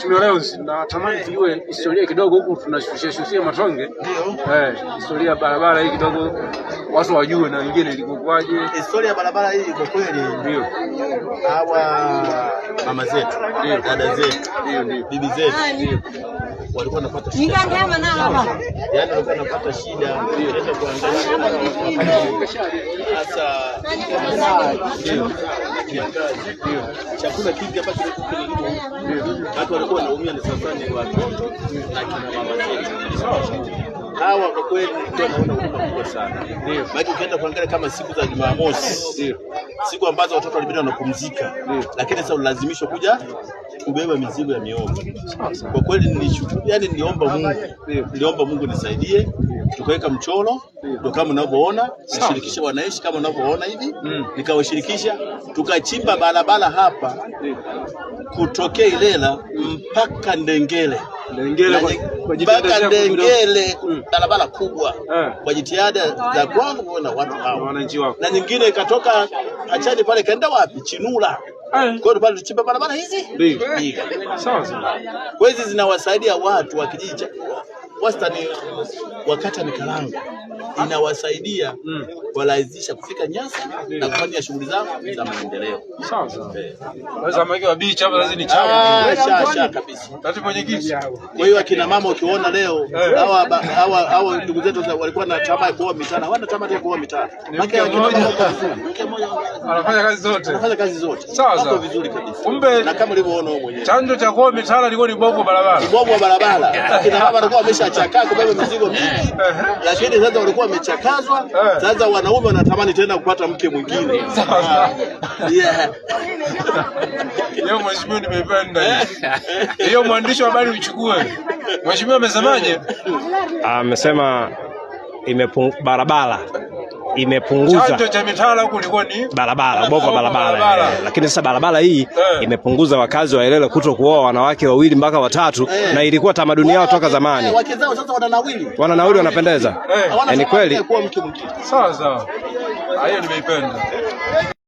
Mheshimiwa leo natamani tujue historia kidogo, huku tunashushia shushia matonge. Ndio. Historia ya barabara hii kidogo watu wajue na wengine ilikuwaje. Historia ya barabara hii kwa kweli, Ndio. Hawa mama zetu, Ndio. Dada zetu, Ndio, ndio. Bibi zetu walikuwa wanapata shida sana. Yaani walikuwa wanapata shida, unaweza kuangalia hasa kiangazi, chakula kingi ambacho kilikuwa kinalimwa huku, watu walikuwa wanaumia ni sasa ni watoto na kina mama zetu. Hawa kwa kweli nilikuwa naona huruma kubwa sana. Ndio. Maana ukienda kuangalia kama siku za Jumamosi, Ndio. Siku ambazo watoto walibidi wanapumzika, lakini sasa ulazimishwa kuja kubeba mizigo ya mihogo. Kwa kweli nilishukuru, yani niliomba Mungu, Ndio. Niliomba Mungu nisaidie, tukaweka mchoro ndio kama unavyoona, nishirikisha wananchi kama unavyoona hivi, nikawashirikisha, tukachimba barabara hapa kutokea Ilela mpaka Ndengele. Ndengele kwa jitihada Mpaka zako kidogo. Ndengele, barabara kubwa kwa jitihada za kwangu na watu Na hao, wananchi wako. Na nyingine ikatoka Hachani pale ikaenda wapi? Chinula. Kwa hiyo pale tuchimba barabara hizi Ndio. mbili. Sawa sawa. Kwa hizi zinawasaidia watu wa kijiji cha wastani wa kata Mikarango, inawasaidia kuwarahisisha kufika Nyasa na kufanya shughuli zao za maendeleo. Sawa sawa. Sasa samaki wa beach hapa sasa ni chabu. Ah, sha sha kabisa. Tati mwenyekiti. Kwa hiyo akina mama ukiona leo hawa ndugu zetu walikuwa na tamaa ya kuoa mitana, hawana tamaa ya kuoa mitana. Ni Maana mke akina mama mmoja. wako vizuri. Mke mmoja Anafanya kazi zote. anafanya kazi zote. Sawa Wako sawa. vizuri kabisa. Kumbe Na kama ulivyoona wewe mwenyewe. chanzo cha kuoa mitala ilikuwa ni bovu barabara. Ubovu wa barabara. Akina mama walikuwa wameshachakaa kubeba mizigo mingi, lakini sasa walikuwa wamechakazwa. Sasa wanaume wanatamani tena kupata mke mwingine. Sawa sawa. Yeah. Hiyo mheshimiwa, nimeipenda hiyo. Hiyo mwandishi wa habari uchukue. Mheshimiwa amesemaje? Amesema barabara imepunguza Chanzo cha mitala huku ilikuwa ni barabara, ubovu wa barabara, Barabara. Lakini sasa barabara hii imepunguza wakazi wa Ilele kuto kuoa wanawake wawili mpaka watatu, na ilikuwa tamaduni yao toka zamani. Wake zao sasa wananawili. Wananawili, wanapendeza. Hawana Ni tamaa kweli. ya kuwa mke mwingine. Sawa sawa. Ah, hiyo nimeipenda.